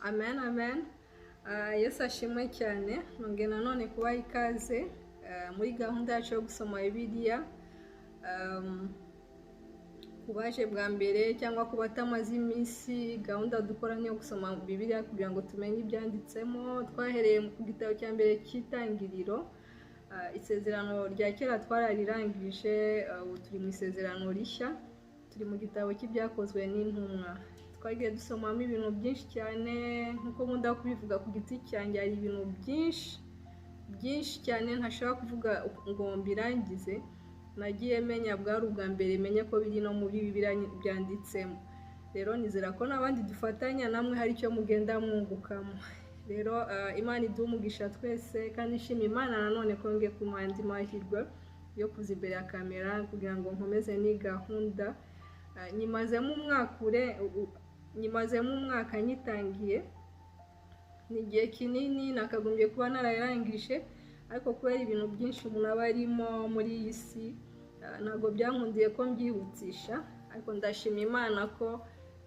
Amen, amen. Yesu ashimwe cyane. Nongeye nanone kubaha ikaze muri gahunda yacu yo gusoma Bibiliya. Ku baje bwa mbere cyangwa ku batamaze iminsi, gahunda dukora ni iyo gusoma Bibiliya kugira ngo tumenye ibyanditsemo. Twahereye ku gitabo cya mbere cy'Itangiriro. Isezerano rya kera twararirangije, ubu turi mu isezerano rishya, turi mu gitabo cy'Ibyakozwe n'Intumwa. Twagiye dusomamo ibintu byinshi cyane. Nk'uko nkunda kubivuga, ku giti cyanjye hari ibintu byinshi byinshi cyane ntashobora kuvuga ngo mbirangize, nagiye menya bwari ubwa mbere menye ko biri no muri Bibiliya byanditsemo. Rero nizera ko n'abandi dufatanya namwe hari icyo mugenda mwungukamo. Rero Imana iduhe umugisha twese, kandi nshima Imana nanone ko yongeye kumpa andi mahirwe yo kuza imbere ya kamera kugira ngo nkomeze ni gahunda. Nyimazemo umwaka nyitangiye. Ni igihe kinini, nakagombye kuba narayirangije, ariko kubera ibintu byinshi umuntu aba arimo muri iyi si, ntabwo byankundiye ko mbyihutisha. Ariko ndashima Imana ko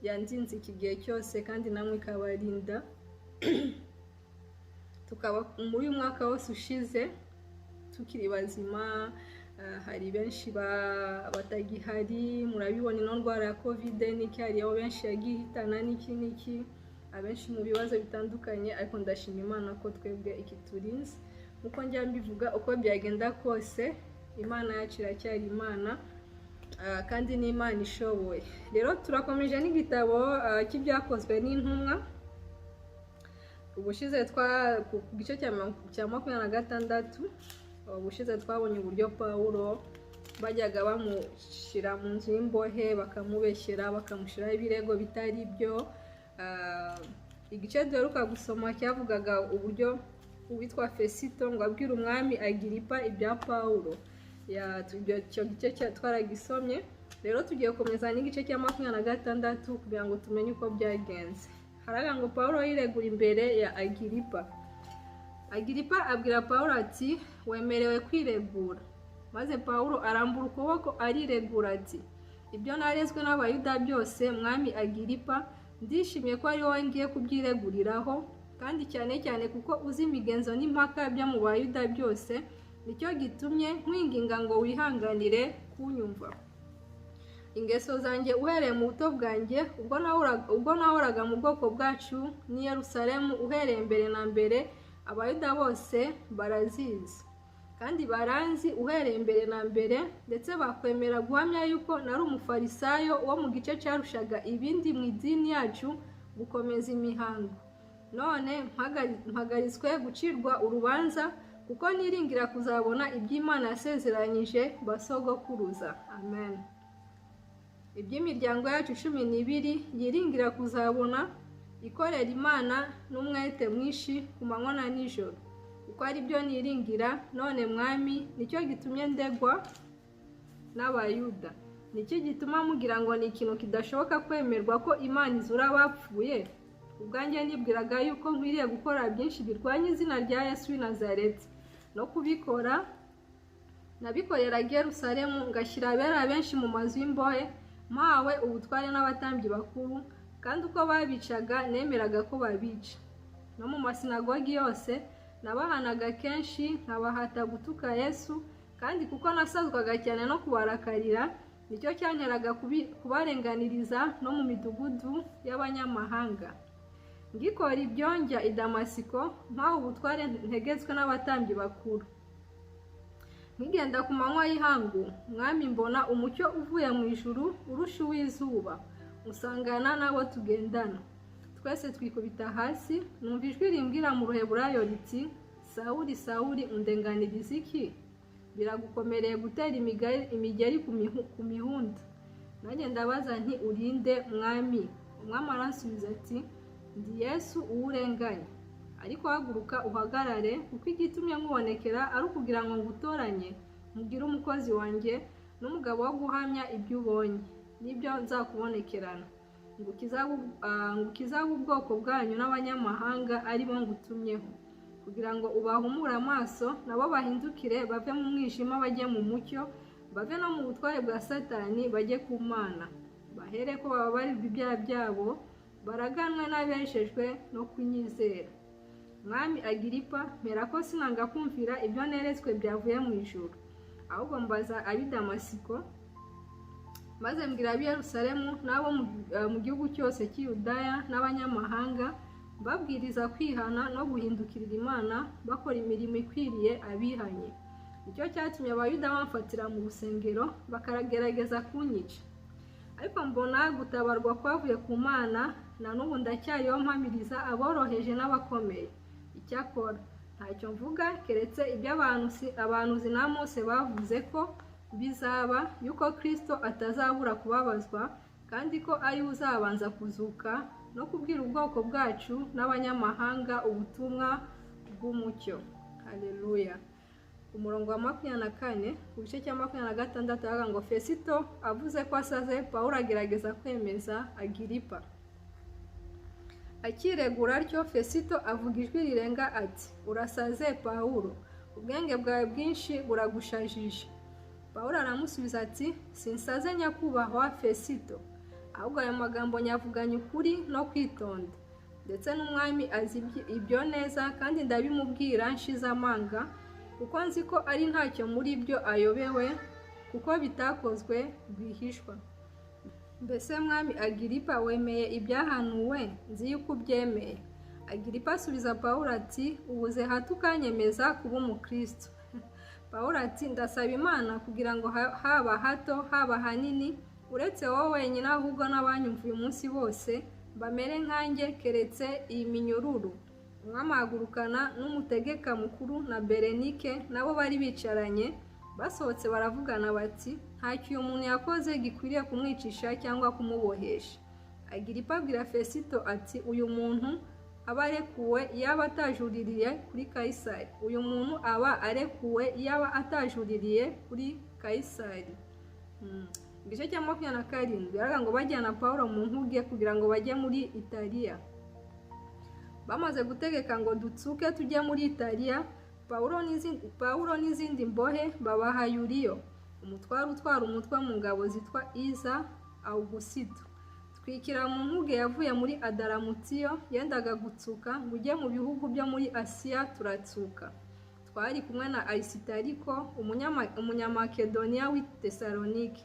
yandinze iki gihe cyose, kandi namwe ikabarinda, tukaba muri uyu mwaka wose ushize tukiri bazima. Hari benshi batagihari, murabibona ino ndwara ya Covid n'iki, hariho benshi yagiye ihitana n'iki n'iki, abenshi mu bibazo bitandukanye. Ariko ndashima Imana ko twebwe ikiturinze. Nkuko njya mbivuga, uko byagenda kose Imana yacu iracyari Imana, kandi ni Imana ishoboye. Rero turakomeje n'igitabo cy'Ibyakozwe n'Intumwa. Ubushize twa ku gice cya 26. Ubushize twabonye uburyo Pawulo bajyaga bamushyira mu nzu y'imbohe, bakamubeshyera, bakamushyiraho ibirego bitari byo. Igice duheruka gusoma cyavugaga uburyo uwitwa Fesito ngo abwira umwami Agiripa ibya Pawulo. Icyo gice twaragisomye. Rero tugiye gukomeza n'igice cya 26 kugira ngo tumenye uko byagenze. Haravuga ngo Pawulo yiregura imbere ya Agiripa. Agiripa abwira Pawulo ati: "Wemerewe kwiregura." Maze Pawulo arambura ukuboko ariregura ati: "Ibyo narezwe n'Abayuda byose, mwami Agiripa, ndishimye ko ari wowe ngiye kubyireguriraho, kandi cyane cyane kuko uzi imigenzo n'impaka byo mu Bayuda byose. Nicyo gitumye nkwinginga ngo wihanganire kunyumva. Ingeso zanjye uhereye mu buto bwanjye, ubwo nahoraga mu bwoko bwacu n'i Yerusalemu, uhereye mbere na mbere, Abayuda bose barazizi kandi baranzi uhereye mbere na mbere, ndetse bakwemera guhamya yuko nari Umufarisayo wo mu gice cyarushaga ibindi mu idini yacu gukomeza imihango. None mpagaritswe gucirwa urubanza kuko niringira kuzabona iby'Imana yasezeranyije basogokuruza." Amen. "Iby'imiryango yacu 12 yiringira kuzabona, ikorera Imana n'umwete mwinshi ku manywa na nijoro, kuko ari byo niringira. None mwami, nicyo gitumye ndegwa n'Abayuda. Nicyo gituma mugira ngo ni ikintu kidashoboka kwemerwa ko Imana izura abapfuye. Ubwanjye nibwiraga yuko nkwiriye gukora byinshi birwanya izina rya Yesu w'i Nazareti. No kubikora nabikoreraga i Yerusalemu, ngashyira abera benshi mu mazu y'imbohe, mpawe ubutware n'abatambyi bakuru, kandi uko babicaga nemeraga ko babica. No mu masinagogi yose nabahanaga kenshi, nkabahata gutuka Yesu. Kandi kuko nasazwaga cyane no kubarakarira, nicyo cyanteraga kubarenganiriza no mu midugudu y'abanyamahanga. Ngikora ibyo, njya i Damasiko mpawe ubutware ntegetswe n'abatambyi bakuru. Nkigenda ku manywa y'ihangu, mwami, mbona umucyo uvuye mu ijuru urusha uw'izuba, usangana n'abo tugendana. Twese twikubita hasi, numva ijwi rimbwira mu Ruheburayo riti: 'Sawuli, Sawuli, undenganiriza iki? Biragukomereye gutera imigeri ku mihunda.' Nanjye ndabaza nti: 'Uri nde, Mwami?' Umwami aransubiza ati: 'Ndi Yesu uwo urenganya. Ariko haguruka uhagarare, kuko igitumye nkubonekera ari ukugira ngo ngutoranye, nkugire umukozi wanjye n'umugabo wo guhamya ibyo ubonye n'ibyo nzakubonekerana, ngukize ubwoko bwanyu n'abanyamahanga ari bo ngutumyeho, kugira ngo ubahumure amaso, nabo bahindukire bave mu mwijima bajye mu mucyo, bave no mu butware bwa Satani bajye ku Mana, bahere ko bababarirwa ibyaha byabo." baraganwe n'abeshejwe no kunyizera. Mwami Agiripa, mperako sinanga kumvira ibyo neretswe byavuye mu ijuru, ahubwo mbaza ab'i Damasiko, maze mbwira ab'i Yerusalemu n'abo mu gihugu cyose cy'i Yudaya n'abanyamahanga, mbabwiriza kwihana no guhindukirira Imana, bakora imirimo ikwiriye abihanye. Nicyo cyatumye Abayuda bamfatira mu rusengero, bakagerageza kunyica. Ariko mbona gutabarwa kwavuye ku Mana, na n'ubu ndacyariho mpamiriza aboroheje n'abakomeye. Icyakora ntacyo mvuga keretse ibyo abahanuzi na Mose bavuze ko bizaba, yuko Kristo atazabura kubabazwa, kandi ko ari we uzabanza kuzuka no kubwira ubwoko bwacu n'abanyamahanga ubutumwa bw'umucyo. Haleluya. Umurongo wa 24 ku gice cya 26 aravuga ngo Fesito avuze ko asaze, Pawulo agerageza kwemeza Agiripa. Akiregura atyo, Fesito avuga ijwi rirenga ati: "Urasaze Pawulo, ubwenge bwawe bwinshi buragushajije." Pawulo aramusubiza ati: "Sinsaze nyakubahwa Fesito, ahubwo aya magambo nyavuganye ukuri no kwitonda, ndetse n'umwami azi ibyo neza, kandi ndabimubwira nshize amanga, kuko nzi ko ari ntacyo muri byo ayobewe, kuko bitakozwe rwihishwa. Mbese mwami Agiripa, wemeye ibyahanuwe? Nzi yuko ubyemeye." Agiripa asubiza Pawulo ati: "Ubuze hato ukanyemeza kuba umukristo." Pawulo ati: "Ndasaba Imana kugira ngo haba hato haba hanini, uretse wowe wenyine ahubwo n'abanyumva uyu munsi bose bamere nkanjye, keretse iyi minyururu." Umwami ahagurukana n'umutegeka mukuru na Berenike, nabo bari bicaranye. Basohotse baravugana bati: "Ntacyo uyu muntu yakoze gikwiriye kumwicisha cyangwa kumubohesha." Agiripa abwira Fesito ati: "Uyu muntu aba arekuwe yaba atajuririye kuri Kayisari. Uyu muntu aba arekuwe yaba atajuririye kuri Kayisari." Igice cya 27 baravuga ngo bajyana Pawulo mu nkuge kugira ngo bajye muri Italiya. Bamaze gutegeka ngo dutsuke tujye muri Italiya, Pawulo n'izindi mbohe babaha Yuriyo, umutware utwara umutwe mu ngabo zitwa Iza Augusito. Twikira mu nkuge yavuye muri Adaramutiyo, yendaga gutsuka ngo ujye mu bihugu byo muri Asiya, turatsuka. Twari kumwe na Arisitariko, umunyamakedoniya w'i Tesalonike.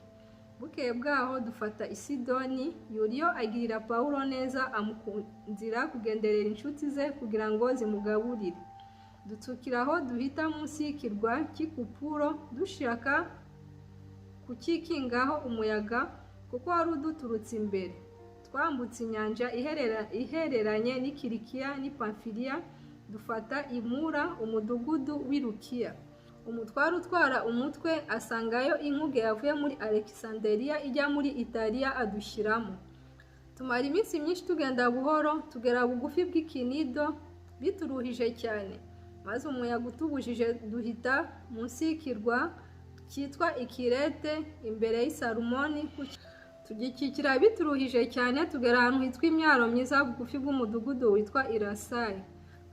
Bukeye bwaho dufata i Sidoni. Yuriyo agirira Pawulo neza, amukundira kugenderera inshuti ze kugira ngo zimugaburire. Dutsukira aho duhita munsi y'ikirwa cy'i Kupuro, dushaka kukikingaho umuyaga kuko wari uduturutse imbere. Twambutse inyanja ihereranye n'i Kilikiya n'i Pamfiliya, dufata Imura, umudugudu w'i Lukiya. Umutware utwara umutwe asangayo inkuge yavuye muri Alexandria ijya muri Italiya, adushyiramo. Tumara iminsi myinshi tugenda buhoro, tugera bugufi bw'Ikinido bituruhije cyane, maze umuyaga utubujije duhita munsi y'ikirwa cyitwa Ikirete imbere y'i Salumoni. Tugikikira bituruhije cyane, tugera ahantu hitwa imyaro myiza bugufi bw'umudugudu witwa Irasayi.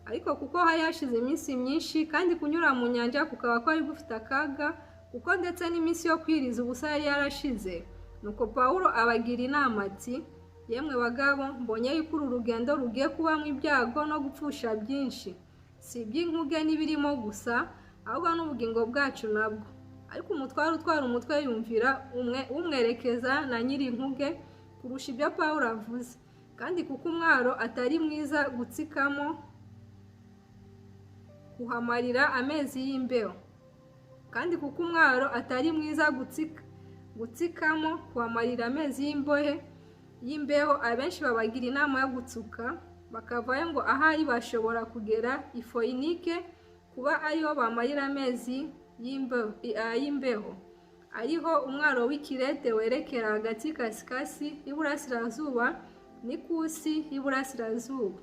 Ariko kuko hari hashize iminsi myinshi kandi kunyura mu nyanja kukaba kwari gufite akaga, kuko ndetse n'iminsi yo kwiriza ubusa yari yarashize, nuko Pawulo abagira inama ati: "Yemwe bagabo, mbonye yuko uru rugendo rugiye kubamo ibyago no gupfusha byinshi, si iby'inkuge n'ibirimo gusa, ahubwo n'ubugingo bwacu nabwo." Ariko umutware utwara umutwe yumvira umwerekeza na nyir'inkuge kurusha ibyo Pawulo avuze, kandi kuko umwaro atari mwiza gutsikamo kuhamarira amezi y'imbeho, kandi kuko umwaro atari mwiza gutsikamo kuhamarira amezi y'imbeho, abenshi babagira inama yo gutsuka bakavayo ngo ahari bashobora kugera i Foyinike, kuba ariho bamarira amezi y'imbeho, ariho umwaro w'i Kirete werekera hagati y'ikasikasi y'iburasirazuba n'ikusi y'iburasirazuba.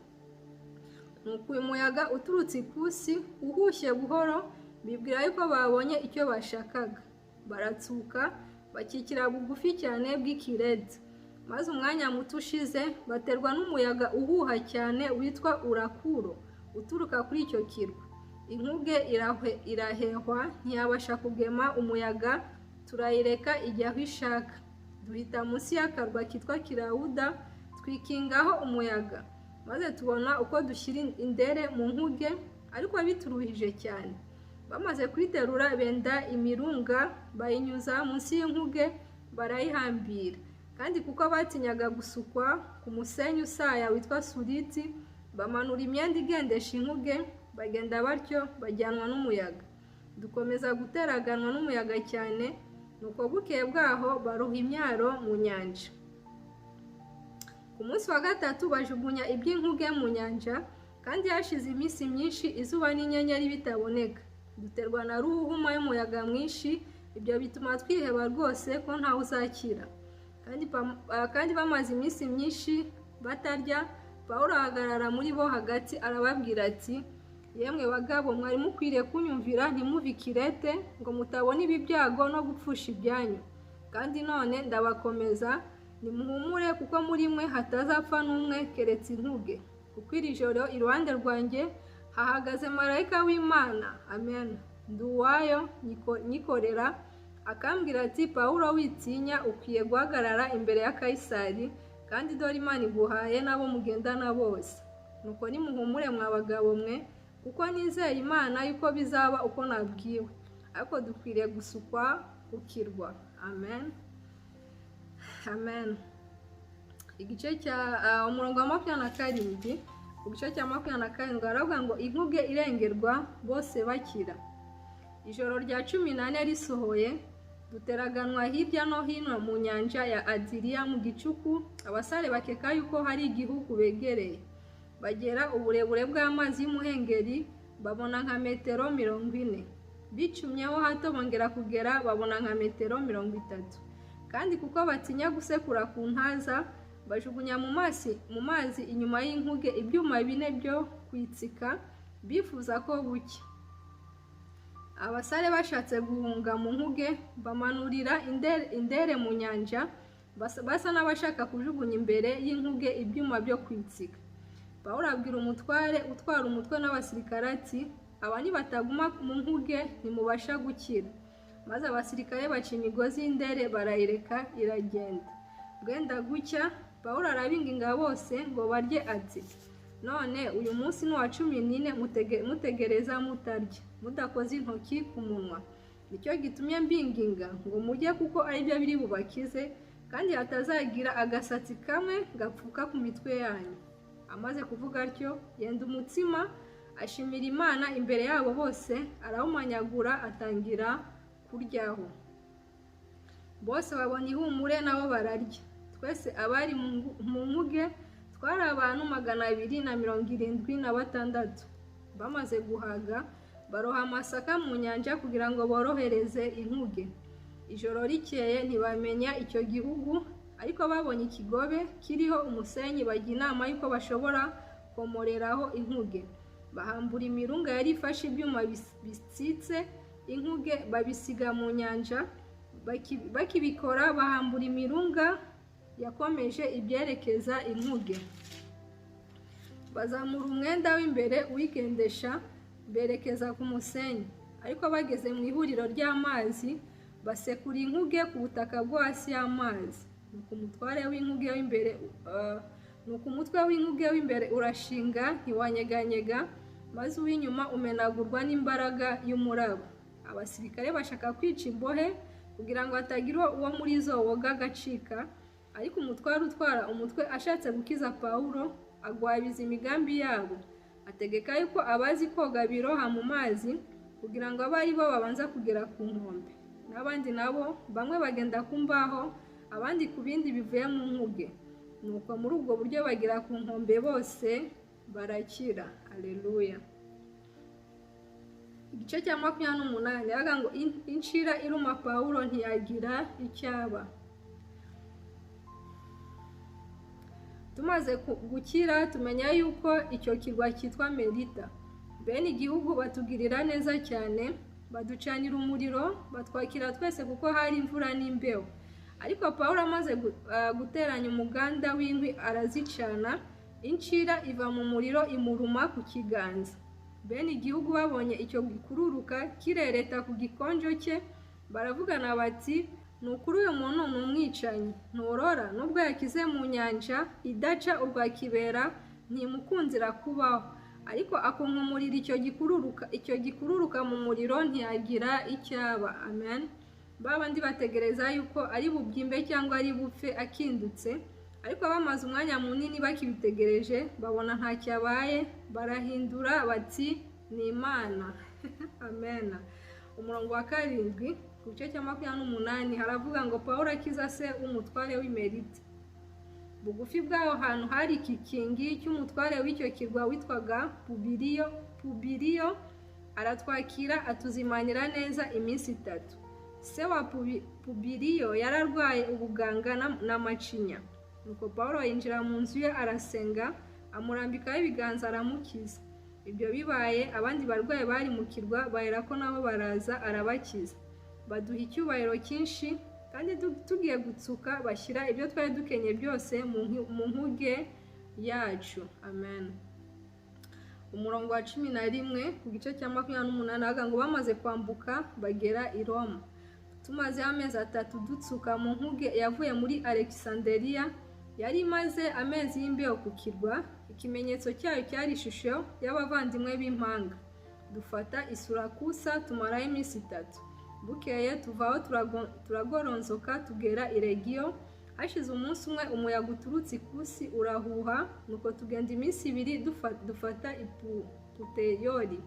Nuko uyu muyaga uturutse ikusi uhushye buhoro, bibwira yuko babonye icyo bashakaga, baratsuka bakikira bugufi cyane bw'i Kirete. Maze umwanya muto ushize baterwa n'umuyaga uhuha cyane witwa Urakuro uturuka kuri icyo kirwa. Inkuge irahehwa ntiyabasha kugema umuyaga, turayireka ijya aho ishaka. Duhita munsi y'akarwa kitwa Kirawuda, Twikingaho umuyaga, maze tubona uko dushyira indere mu nkuge, ariko bituruhije cyane. Bamaze kuyiterura benda imirunga, bayinyuza munsi y'inkuge barayihambira. Kandi kuko batinyaga gusukwa ku musenyi usaya witwa Suriti, bamanura imyenda igendesha inkuge, bagenda batyo bajyanwa n'umuyaga. Dukomeza guteraganwa n'umuyaga cyane, nuko bukeye bwaho baroha imyaro mu nyanja. Ku munsi wa gatatu bajugunya iby'inkuge mu nyanja, kandi hashize iminsi myinshi izuba n'inyenyeri bitaboneka. Duterwa na ruhuhuma y'umuyaga mwinshi, ibyo bituma twiheba rwose ko ntawe uzakira. Kandi bamaze iminsi myinshi batarya, Pawulo ahagarara muri bo hagati arababwira ati: "Yemwe bagabo, mwari mukwiriye kunyumvira ntimuve i Kirete, ngo mutabona ibi byago no gupfusha ibyanyu. Kandi none ndabakomeza, nimuhumure, kuko muri mwe hatazapfa n'umwe keretse inkuge. Kuko iri joro iruhande rwanjye hahagaze marayika w'Imana, amen, ndi uwayo nyikorera, akambwira ati: Pawulo witinya, ukwiye guhagarara imbere ya Kayisari, kandi dore Imana iguhaye n'abo mugendana bose. Nuko nimuhumure mwa bagabo mwe, kuko nizeye Imana yuko bizaba uko nabwiwe. Ariko dukwiriye gusukwa ku kirwa." Amen, amen. Igice cya umurongo wa 27, ku gice cya 27 haravuga ngo: "Inkuge irengerwa, bose bakira." Ijoro rya 14 risohoye, duteraganwa hirya no hino mu nyanja ya Adiriya mu gicuku. Abasare bakeka yuko hari igihugu begereye. Bagera uburebure bw'amazi y'umuhengeri, babona nka metero 40. Bicumyeho hato bongera kugera, babona nka metero 30. Kandi kuko batinya gusekura ku ntaza, bajugunya mu mazi inyuma y'inkuge ibyuma bine byo kwitsika, bifuza ko bucya. Abasare bashatse guhunga mu nkuge, bamanurira indere mu nyanja, basa n'abashaka kujugunya imbere y'inkuge ibyuma byo kwitsika. Pawulo abwira umutware utwara umutwe n'abasirikare ati: "Aba nibataguma mu nkuge ntimubasha gukira." Maze abasirikare baca imigozi y'indere barayireka iragenda. Bwenda gucya, Pawulo arabinginga bose ngo barye ati: "None uyu munsi ni uwa 14 mutegereza mutarya, mudakoze intoki ku munwa. Nicyo gitumye mbinginga ngo mujye, kuko aribyo biri bubakize, kandi hatazagira agasatsi kamwe gapfuka ku mitwe yanyu." Amaze kuvuga atyo, yenda umutsima, ashimira Imana imbere yabo bose, arawumanyagura atangira kuryaho. Bose babona ihumure, nabo bararya. Twese abari mu nkuge twari abantu 276. Bamaze guhaga, baroha amasaka mu nyanja kugira ngo borohereze inkuge. Ijoro rikeye ntibamenya icyo gihugu, ariko babonye ikigobe kiriho umusenyi, bajya inama y'uko bashobora komoreraho inkuge. Bahambura imirunga yari ifashe ibyuma bitsitse inkuge, babisiga mu nyanja. Bakibikora bahambura imirunga yakomeje ibyerekeza inkuge. Bazamura umwenda w'imbere uyigendesha, berekeza ku musenyi. Ariko bageze mu ihuriro ry'amazi, basekura inkuge ku butaka bwo hasi y'amazi. Nuko umutware w'inkuge w'imbere, nuko umutwe w'inkuge w'imbere urashinga ntiwanyeganyega, maze uw'inyuma umenagurwa n'imbaraga y'umuraba. Abasirikare bashaka kwica imbohe kugira ngo hatagira uwo muri zo woga agacika, ariko umutware utwara umutwe ashatse gukiza Pawulo, agwabiza imigambi yabo, ategeka yuko abazi koga biroha mu mazi kugira ngo abe ari bo babanza kugera ku nkombe, n'abandi nabo bamwe bagenda ku mbaho, abandi ku bindi bivuye mu nkuge. Nuko muri ubwo buryo bagera ku nkombe bose barakira. Haleluya. Igice cya 28 yavuga ngo: "Inshira iruma Pawulo ntiyagira icyaba." Tumaze gukira tumenya yuko icyo kirwa cyitwa Melita. Bene igihugu batugirira neza cyane, baducanira umuriro, batwakira twese kuko hari imvura n'imbeho. Ariko Pawulo amaze guteranya umuganda w'inkwi arazicana, inshira iva mu muriro imuruma ku kiganza. Bene igihugu babonye icyo gikururuka kirereta ku gikonjo cye, baravugana bati: Ni ukuri uyu muntu ni umwicanyi, nturora nubwo yakize mu nyanja idaca urwa kibera, ntimukundira kubaho, ariko akunkumurira icyo gikururuka mu muriro, ntiyagira icyaba. Amen. Babandi bategereza yuko ari bubyimbe cyangwa ari bupfe akindutse, ariko bamaze umwanya munini bakibitegereje, babona ntacyo abaye, barahindura bati ni Imana. Amen. Umurongo wa 7 ku gice cya 28 haravuga ngo Pawulo akiza se w'umutware w'imerita. Bugufi bw'aho hantu hari ikikingi cy'umutware w'icyo kirwa witwaga Pubiriyo, aratwakira atuzimanira neza iminsi 3. Se wa Pubiriyo yararwaye ubuganga na macinya. Nuko Pawulo yinjira mu nzu ye arasenga, amurambikaho ibiganza aramukiza. Ibyo bibaye abandi barwayi bari mu kirwa baherako nabo baraza arabakiza. Baduha icyubahiro cyinshi, kandi tugiye gutsuka bashyira ibyo twari dukenye byose mu nkuge yacu. Amen. Umurongo wa 11 ku gice cya 28 avuga ngo bamaze kwambuka bagera i Roma. Tumaze amezi 3 dutsuka mu nkuge yavuye muri Alexandria, yari imaze amezi y'imbeho ku kirwa. Ikimenyetso cyayo cyari ishusho y'abavandimwe b'impanga. Dufata Isurakusa tumarayo iminsi 3. Bukeye tuvaho turagoronzoka tugera i Regiyo. Hashize umunsi umwe umuyaga uturutse ikusi urahuha, nuko tugenda iminsi 2 dufata Puteyoli.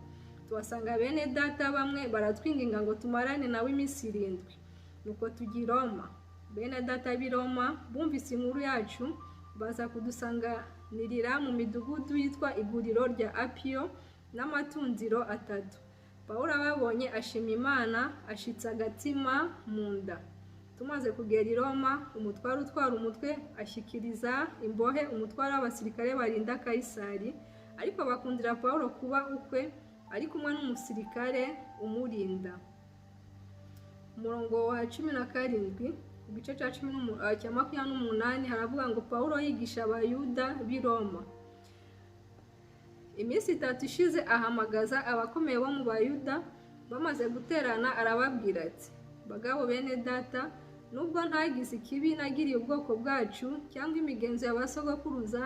Tuhasanga bene data bamwe baratwinginga ngo tumarane nawe iminsi 7. Nuko tujya i Roma. Bene data b'i Roma bumvise inkuru yacu, baza kudusanganirira mu midugudu yitwa iguriro rya Apiyo n'amatundiro 3. Pawulo ababonye ashima Imana, ashitsa agatima mu nda. Tumaze kugera i Roma, umutware utwara umutwe ashyikiriza imbohe umutware w'abasirikare barinda Kayisari, ariko bakundira Pawulo kuba ukwe, ari kumwe n'umusirikare umurinda. Umurongo wa 17 ku gice cya 28 haravuga ngo Pawulo yigisha Abayuda b'i Roma. Iminsi 3 ishize ahamagaza abakomeye bo mu Bayuda, bamaze guterana arababwira ati: bagabo bene data, nubwo ntagize ikibi nagiriye ubwoko bwacu cyangwa imigenzo y'abasogokuruza,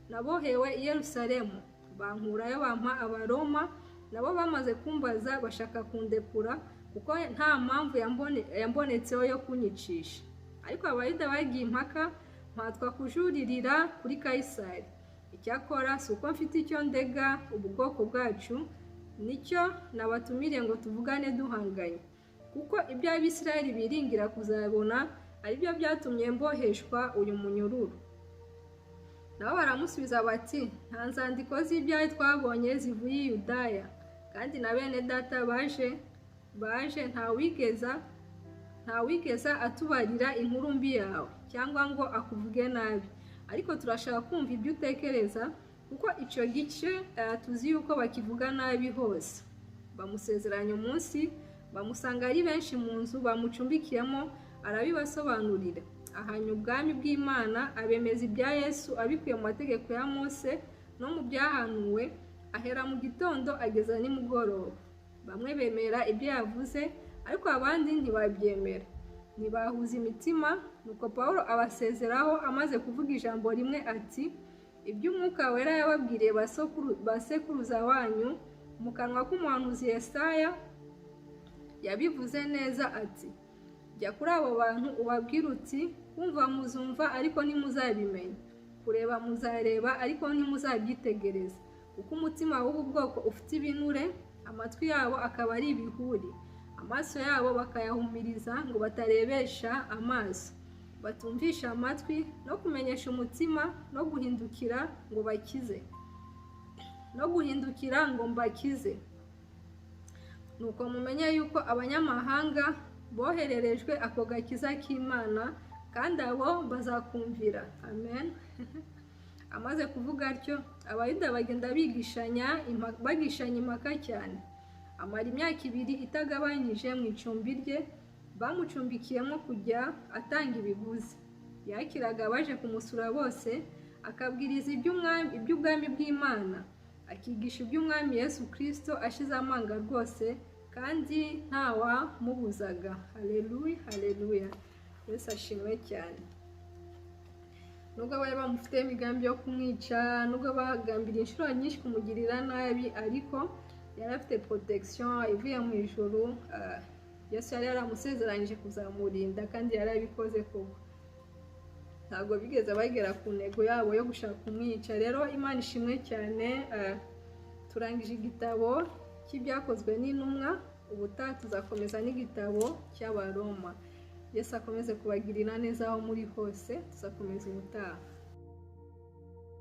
nabohewe i Yerusalemu, bankurayo bampa Abaroma, nabo bamaze kumbaza bashaka kundekura, kuko nta mpamvu yambonetseho yo kunyicisha. Ariko Abayuda bagiye impaka, mpatwa kujuririra kuri Kayisari. Icyakora si uko mfite icyo ndega ubu bwoko bwacu, nicyo nabatumiriye ngo tuvugane duhanganye, kuko ibyo Abisirayeli biringira kuzabona ari byo byatumye mboheshwa uyu munyururu. Nabo baramusubiza bati: nta nzandiko z'ibyawe twabonye zivuye i Yudaya, kandi na bene data baje ntawigeza atubarira inkuru mbi yawe cyangwa ngo akuvuge nabi, ariko turashaka kumva ibyo utekereza, kuko icyo gice tuzi yuko bakivuga nabi hose. Bamusezeranya umunsi, bamusanga ari benshi mu nzu bamucumbikiyemo, arabibasobanurira. Ahanya ubwami bw'Imana, abemeza ibya Yesu abikuye mu mategeko ya Mose no mu byahanuwe, ahera mu gitondo ageza nimugoroba. Bamwe bemera ibyo yavuze, ariko abandi ntibabyemera, ntibahuza imitima. Nuko Pawulo abasezeraho amaze kuvuga ijambo rimwe ati: iby'Umwuka Wera yababwiriye basekuruza wanyu mu kanwa k'umuhanuzi Yesaya, yabivuze neza ati: jya kuri abo bantu ubabwire uti: kumva muzumva ariko ntimuzabimenya, kureba muzareba ariko ntimuzabyitegereza, kuko umutima w'ubu bwoko ufite ibinure, amatwi yabo akaba ari ibihuri, amaso yabo bakayahumiriza ngo batarebesha amaso, batumvisha amatwi, no kumenyesha umutima, no guhindukira ngo bakize, no guhindukira ngo mbakize. Nuko mumenye yuko abanyamahanga bohererejwe ako gakiza k'Imana, kandi abo bazakumvira. Amen. Amaze kuvuga atyo, Abayuda bagenda bagishanya impaka cyane. Amara imyaka 2 itagabanyije mu icumbi rye, bamucumbikiyemo kujya atanga ibiguzi. Yakiraga abaje kumusura bose, akabwiriza iby'ubwami bw'Imana, akigisha iby'Umwami Yesu Kristo ashize amanga rwose, kandi ntawamubuzaga. Haleluya, haleluya. Yesu ashimwe cyane. Nubwo bari bamufiteho imigambi yo kumwica, nubwo bagambiriye inshuro nyinshi kumugirira nabi, ariko yari afite protection ivuye mu ijuru. Yesu yari yaramusezeranyije kuzamurinda, kandi yarabikoze koko. Ntabwo bigeze bagera ku ntego yabo yo gushaka kumwica. Rero Imana ishimwe cyane. Turangije igitabo cy'Ibyakozwe n'Intumwa, ubutaha tuzakomeza n'igitabo cy'Abaroma. Yesu akomeze kubagirira neza aho muri hose. Tuzakomeza ubutaha.